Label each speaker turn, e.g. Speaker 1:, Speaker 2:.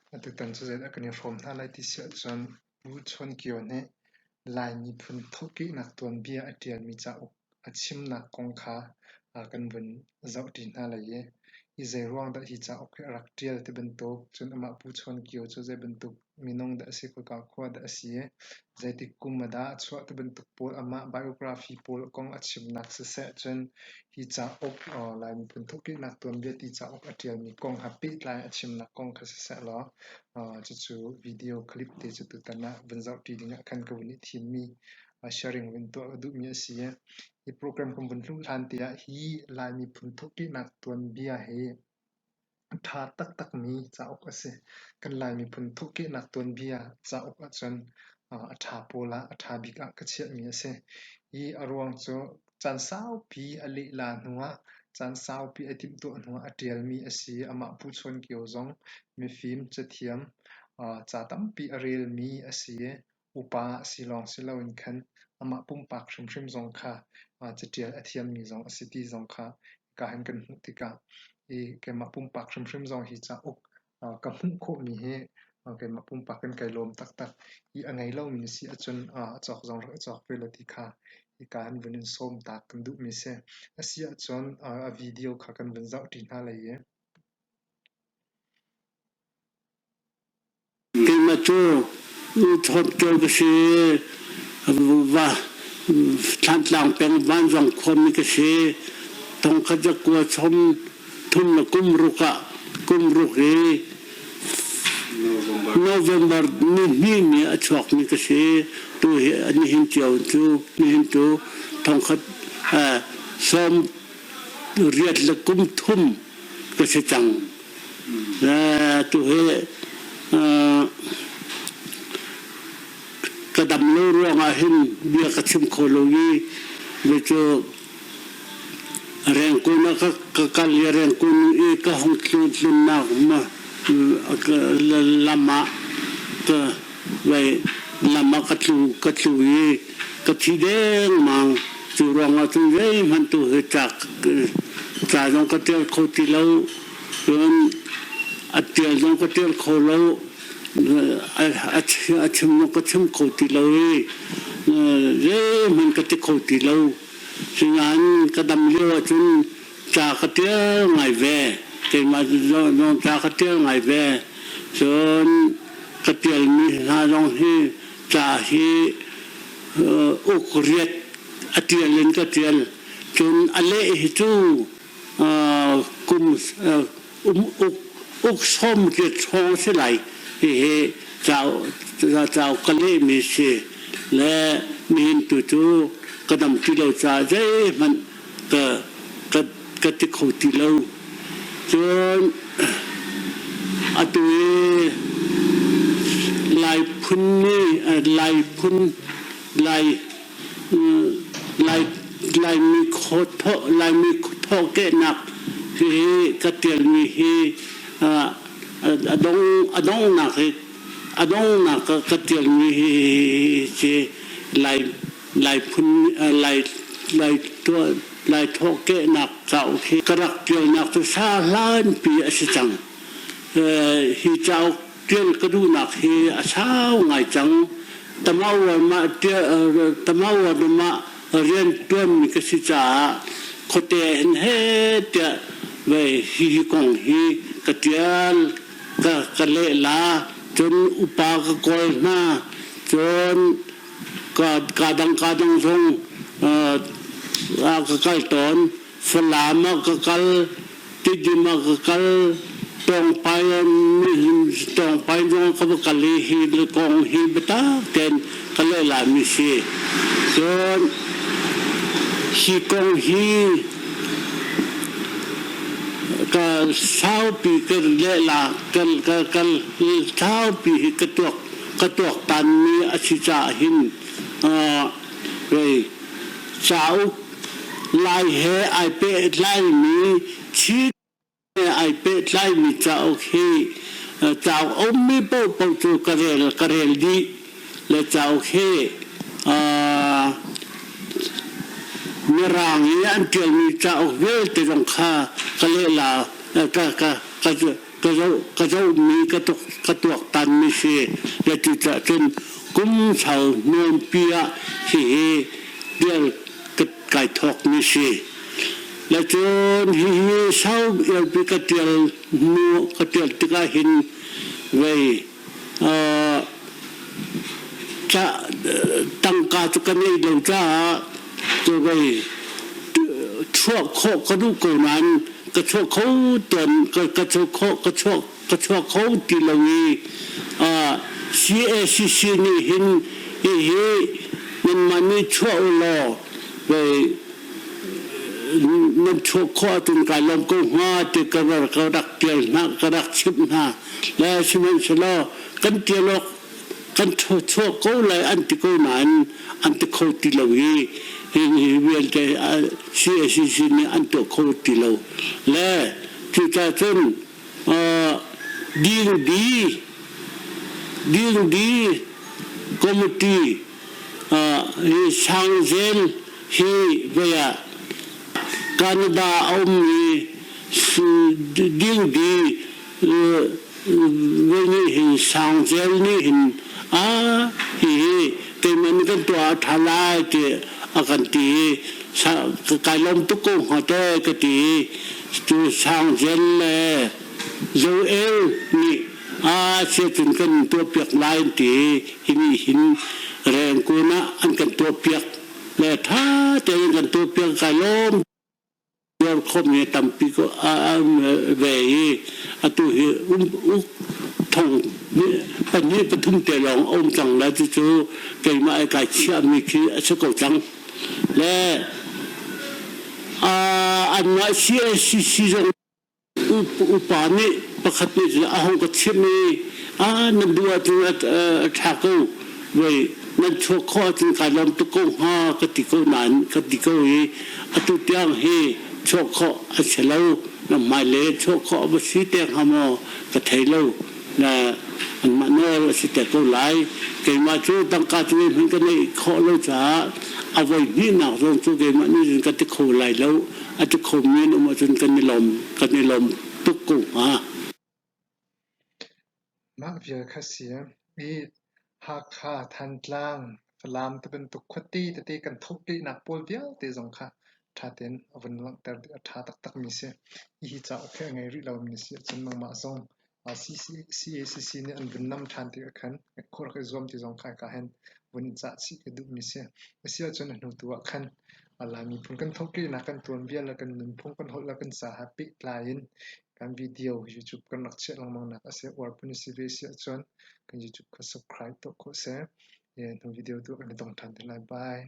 Speaker 1: Atutan cu zeidah kan i hrawm hna lai ti si ahcun Pu Chawn Kio nih Lai miphun thawhkehnak tuanbia a ṭialmi cauk a chimnak kong kha kan vun zohṭi hna lai i hi zeiruang dah hi cauk hi a rak ṭial ti bantuk, cun amah Pu Chawn Kio cu zei bantuk minung dah a si, khoika khua dah a si i zeitik kum ah dah a chuah ti bantuk pawl amah biography pawl kong a chimnak siseh, cun hi cauk Lai miphun thawhkehnak tuanbia ti cauk a ṭialmi kong he pehtlai a chimnak kong kha siseh law cucu video clip te cu tutan ah vun zohṭi dingah khan ka vun i thimmi sharing vun tuah ka duhmi a si i hi program kan vun hluh hlan te ah hi Lai miphun thawhkehnak tuanbia hi a ṭha taktakmi cauk a si. Kan Lai miphun thawhkehnak tuanbia cauk ahcun a ṭha pawl ah a ṭha bik ah ka chiahmi a si. Hi a ruang cu caan saupi a lehla hnuah caan saupi a timhtuah hnuah a ṭialmi a si. Amah Pu Chawn Kio zong mifim, cathiam, ca tampi a relmi a si i upa a si lawng si loin khan amah pumpak hrimhrim zong kha caṭial a thiammi zong a si ti zong kha hika hin kan hmuh tikah hi keimah pumpak hrimhrim zong hi cauk ka hmuh khawhmi hi keimah pumpak in kai lawm taktak. Hi a ngei lomi na si ahcun a cawk zong rak i cawk ve law ti kha hika hin vun in sawm ta kan duhmi si. A si ahcun a video kha kan vun zohṭi hna lai i
Speaker 2: Keimah cu thawtkel ka si. Va Thlantlang peng Vanzang khuami ka si. Thongkhat zakua chom thum le kum ruk ah kum ruk i November ni hnih ni a chuakmi ka si. Tu hi nihin cio cu nihin cu thongkhat sawm riat le kum thum ka si cang. Tu hi ka dam lo ruangah hin bia ka chim kho lo i cu Rengkun ah ka kal i Rengkun i ka hung tlunnak lam ah lam ah ka tlu ka tlu i ka thi dengmang. Cu ruangah cun zeihmanh tu hi ca zong ka ṭial kho ti lo. Cun a ṭial zong ka ṭial kho lo. A chim zong ka chim kho ti lo i zeihmanh ka ti kho ti lo. Sinain ka dam lio ahcun ca ka ṭial ngai ve. Keimah zong ca ka ṭial ngai ve. Cun ka ṭialmi hna zong hi ca hi uk riat a ṭial in ka ṭial. Cun a leh hi cu kum uk uk sawm riat hrawng a si lai. Hihi cauk ka lehmi si. Le nihin tu cu ka dam ti lo caah zeihmanh ka ka ka ti kho ti lo. Cun atu i Lai phun nih Lai phun Lai Lai Laimi Laimi thawhkehnak hi ka ṭialmi hi a dong a donghnak hi a donghnak ka ṭialmi hi hi Lai Lai phun Lai Lai tuah Lai thawhkehnak cauk hi ka rak ṭialnak cu sa hlanpi a si cang. Hi cauk ṭial ka duhnak hi a sau ngai cang. Tamawan ah rian ṭuanmi ka si caah khuate hin heh tiah hihi kong hi ka ṭial, ka lehla. Cun upa ka kawl hna. Cun kaa dang kaa dang zong ka kal tawn. Falam ah ka kal, Tidim ah ka kal, Tawngpai Tawngpai zong ka va kal i hi kong hi biatak tein ka lehlami si. Cun hi kong hi ka saupi ka lehla ka ka saupi hi ka tuak ka tuaktanmi a si caah hin cauk Lai he ai pehtlaimi Chin he ai pehtlaimi cauk hi cauk a ummi paohpaoh cu ka rel ka rel dih le cauk hi Mirang i an ṭialmi cauk vialte zong kha ka lehla ka ka ka. Ka zoh ka zohmi ka tuk ka tuaktanmi si. Le cucaah cun kum sau nuampi ah hihi tial ka kai thawkmi si. Le cun hihi sau ialpi ka tial hnu ka tial tikah hin vei ca tangka cu ka ngei lo caah cu vei chuah khawh ka duh ko nain ka chuah kho tawn ka chuah khawh ka chuah ka chuah kho ti lo i CACC nih hin hihi nanmah nih chuah u law vei nan chuah khawh ahcun kai lawm ko hnga ti ka ka rak tial hna ka rak chimh hna. Le sihmanhsehlaw kan tial awk kan chuah ko lai an ti ko nain an ti kho ti lo i hi vialte CACC nih an tuah kho ti lo. Le cucaah cun dingdi dingdi committee hi Sangzel hi vei ah Canada a ummi dingdi voi nih hin Sangzel nih hin a hihi keimah nih kan tuah a ṭha lai ti a kan ti i kai lawm tuk ko hnga te ka ti i cu Sangzel le Joel nih a siacun kan tuahpiak lai an ti i hi nih hin Rengkun ah an kan tuahpiak le ṭha tein kan tuahpiak kai lawm tuar khomi tampi ko ve i atu hi um uk thong pahnih pathum te lawng a um cang le cucu keimah ai kai chiahmi khi a si ko cang le anmah CACC zong Upa nih pakhat nih cun a hung ka chimh i ah nan duh ahcun a ṭha ko voi nan chuak khawh ahcun kai lawm tuk ko hnga ka ti ko nain ka ti ko i atu tiang hi chuak khawh a si lo na hmailei chuak khawh a va si te hnga maw ka thei lo na anmah nawl a si te ko lai keimah cu tangka cu hmun ka neih khawh lo caah a voi hnihnak zong cu keimah nih cun ka ti kho lai lo a ti kho men um ahcun kan i lawm kan i lawm tuk ko hnga.
Speaker 1: Mah vial kha si i Hakha, Thantlang, Falam ti bantuk khuate tete kan thohkehnak pawl vialte zong kha ṭha tein a vun langhter dih a ṭha taktakmi si. Hihi cauk hi a ngei rih lomi na si ahcun nangmah zong CACC nih an vun nam ṭhan tikah khan khua rak i zuam ti zong kha hika hin vun i cah chih ka duhmi si. Asiahcun a hnu tu ah khan Lai miphun kan thohkehnak kan tuanbia le kan nunphung kan holh le kan ca he pehtlai in kan video YouTube kan rak chiah lengmang nak a si. Uar phun a si ve si ahcun kan YouTube kha subscribe tuah khawh si. Hnu video tu kan i dong ṭhan te lai. Bye.